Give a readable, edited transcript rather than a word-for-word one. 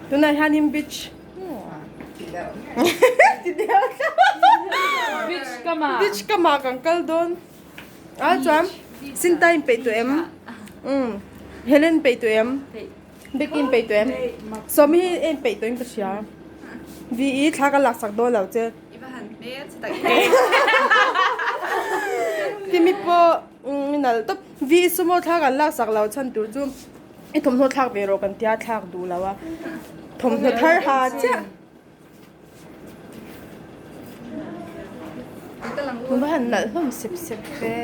Tunah hianin beach Beach kamah. Beach kamah kan kal dawn. A chuan Sinta in peih tawh em? Umm Helen peih tawh em? Becky in peih tawh em? Sawmi hi en peih tawh in ka hria. VE thla ka laksak dawn lo che. Timi pawh i nalh tawp. VE sumo thla kan laksak lo chhan tur chu i thawmhnaw thlak ve rawh kan tia thlak duh lo a. Thawmhnaw thar ha chiah. Va han nalh hlawm sep sep ve.